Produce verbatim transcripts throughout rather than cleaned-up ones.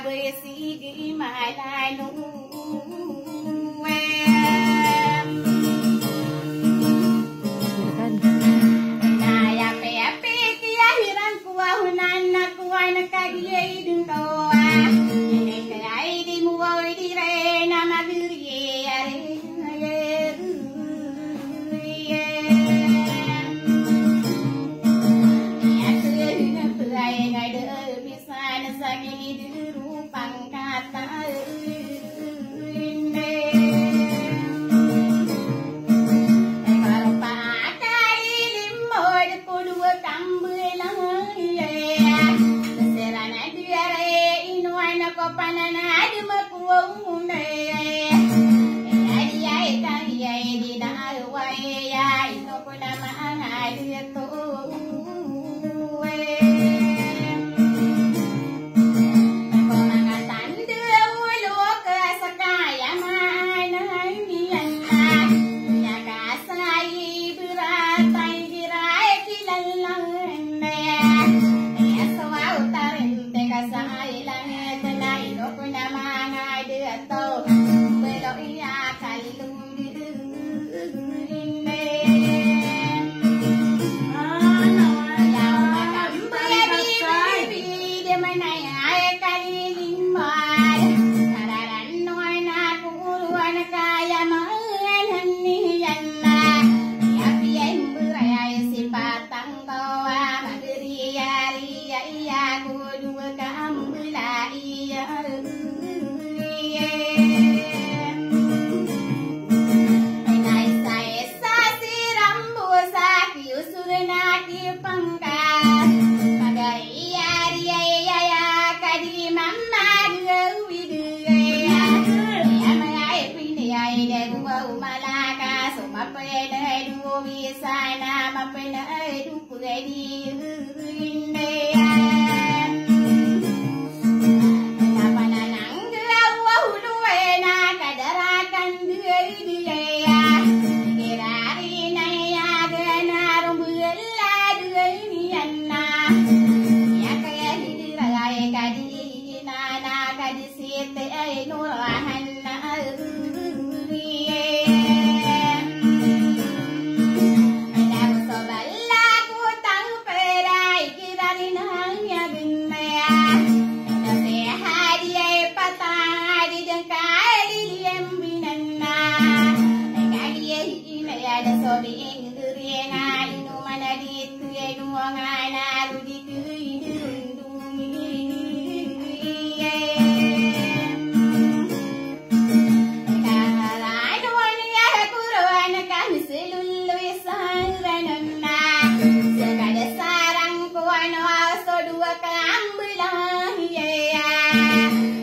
Besi di malalo. Na yape-yape kiyahiran ko a honan na ko a na kagiya i dn to a. Ini kaya i di mo a di re na magriya re. Iya, iya. Iya, iya. Sana sa gini dero pangkatan. Eka ropa akali limo di ko dowa kambelang. Seran a di are ino anak ko panan a di makuwa unay. Adi ay kaya di na away ya ino ko na maangal ito. Sa siran bo sa kiyosog na kipangka. Pagari ari aya ka di mamagawid aya. Aya maya ipindi aya da go a o malaka. So mapena do wi sana mapena do pwede aya. Kapananangga a waholo ena kadarakan diyaya. Kirari naya gana rombela diyaya niyana. Iyakaya hidira aya kadi nana kadi siti ay nurahan na. Ina so bala ko tang pera. Kiran i nang ya binaya. Ino si hadi ay patang adi dn kaliliyam binana. Kadi ay ina ya da so biing duri nga ino mana di tu ya ino nga na rudi ku idurundumi. Kahalan o wan iya kuroan kami seloloy sa ranan na. Sekada sarang ko ano a so dowa kambelang iya.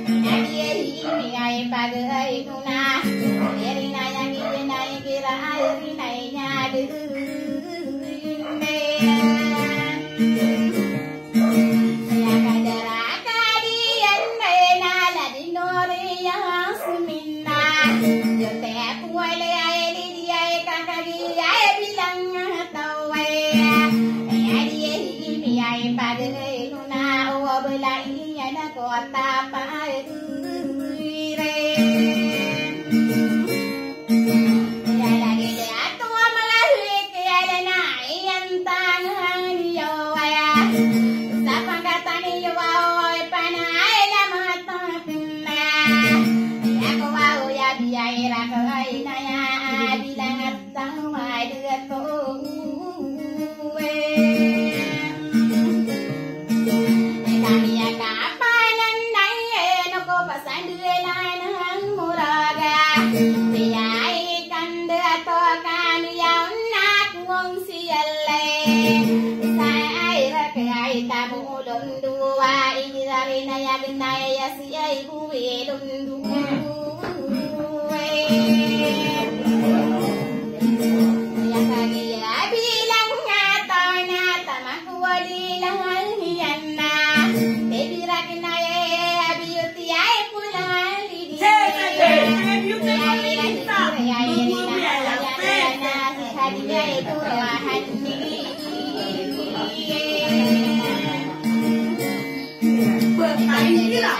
Ina di ini ay pagay nona. Iri na yang ini na ikira iri na inya de. Aya kadara kadi anda ina ladi nori ya sumina. Jote kuwale ay lidi ay kakadi ay bilang tawaya. Aya di ini ay pagay nona o bala iya na kota pa ay ire. Aya lagid ato a manga hik aya na iyan tangan iyo aya. Sa pangkatan iyo a oy panay na matapin na. Aya ko a oy a biyay ra ko ay na ya bilang at tawad ko. Kami a kapanan na ino ko pasandilan ang muraga. Biyai kanda to kami a onak wong siyale. Sa ay rakay tamu ulon duwa, igari na yag na ya si ay buwi lon duwa. Aya kagiya bilang nga taw na taman ko wali lang iyan na. Te birak na ya biyuti ay pulang lidi. Te, te, te, te biyuti ay pulang lidi. Hadi ay turahan ni. Betay nila.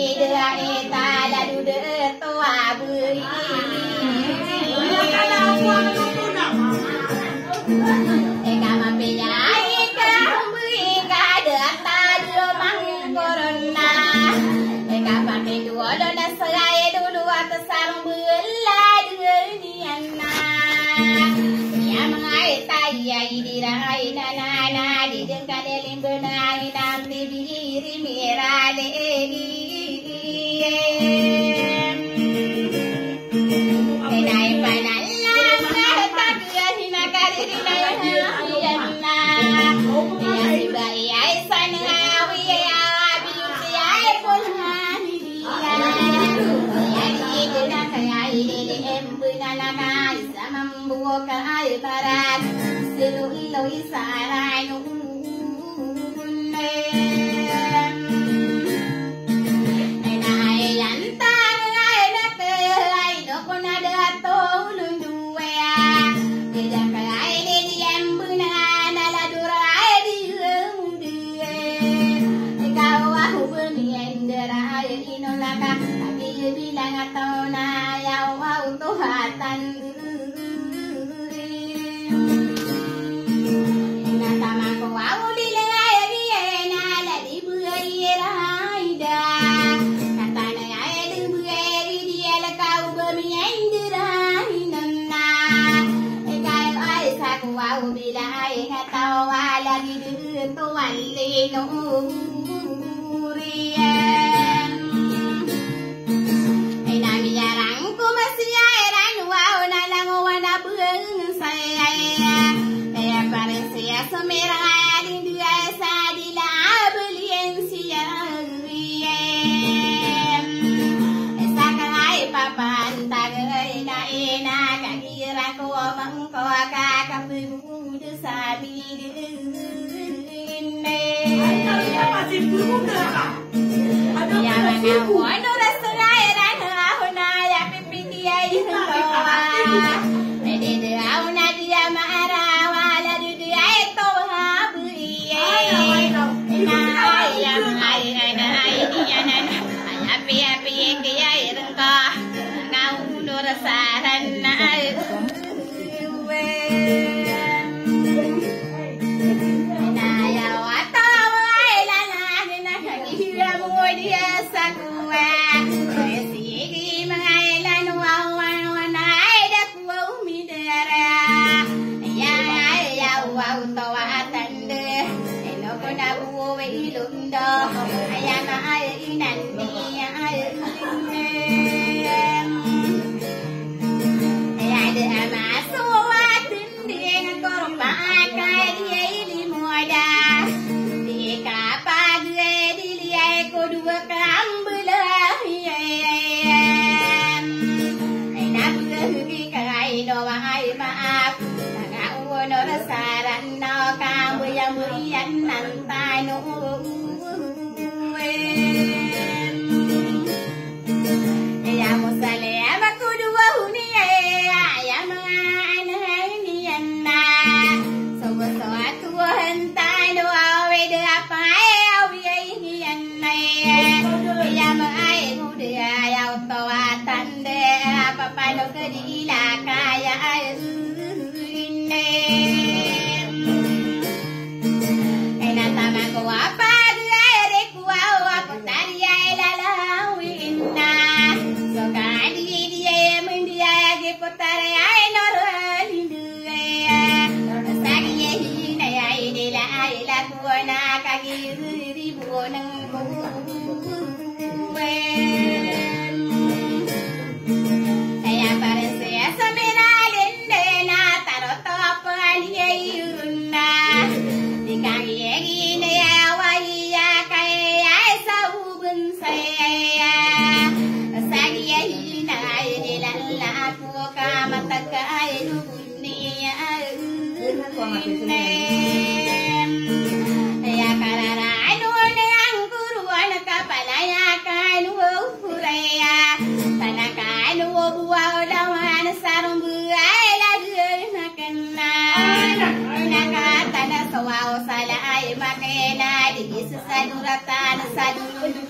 Ida ita lalo da to a beri. Ika mapiya ika beri ka da ta da mangkorona. Ika pati dolo na sagai dolo a ta sarong bela deni. Iya manga ita iya idira ina nana di dengka de limbo na ina di biri mirale. Ina ipanan la mata dia hina kari di na iya na. Iya iba iya isan awi iya abi iya ipon. Ikaw a ho ba miyandaray ino na ka, a bilang a taw na aya o aw to hatan. Ina tama ko aw di lay ri ena la di bugay ira ida. Kata na aya di bugay ri di ala ka o ba miyandaray ino na. Ikaw ay sa ko aw bilay nga taw a lagi di to a lino. Uriyan. Ina miyarang ko masiya iran waw na langowan a beng saya. Aya parin siya sumirang a lindiyay sa dila a belian siya. Uriyan. Isa ka ay papantag ina ina kagirang ko mangko a kakapegu. Uda sa bidin. Ay, kami na kasi buda. Ano ka kasi buda? Ano rasa na iran ahon na ya pipiki ay. Pwede daw na di ya maarawa la di di ay to habi. Ay, ay, ay. Ina ay, ay, ay, ay, ay, ay, ay, ay, ay, api, api, ay, ay, rengka. Nga ulo rasa ran na ay. Aya da a maso a tendeng a korpa a kadiya i limo da. Di kapagay di liyay ko dowa kambela. Ina begi ka ino ay maap. Taga uno rasaran na kambayambayan nan tano. Iya mo sa lema ko dowa honi, iya, iya manga ana honi ana. Sobo so a tuhan tano a wede a pangay a wiyay honi ana. Iya manga ay honi aya oto a tande a papano kedi ila kaya ay honi. Ina tama ko a pagari Waw, a ptariya i lalawi ina. So kadidiya i mendiya i ptariya i norali ndiya. Sagiya hina ya i dila i lakona kagiri buoneng buwen. Aya parin saya samiralin dena taroto paliya i yuna. Di kami egi na ya waliya kaya sa uben saya. Sagiya hina ay dilala ako ka matagka ay lubun niya. Aya kararaan o niyang guru a nakapalaya kan o Huraya. Tanakan o buwa o lawan sarong buwa ay lagay na kena. Nakatana so wa o sala ay makena di isa sa duratan sa dulu.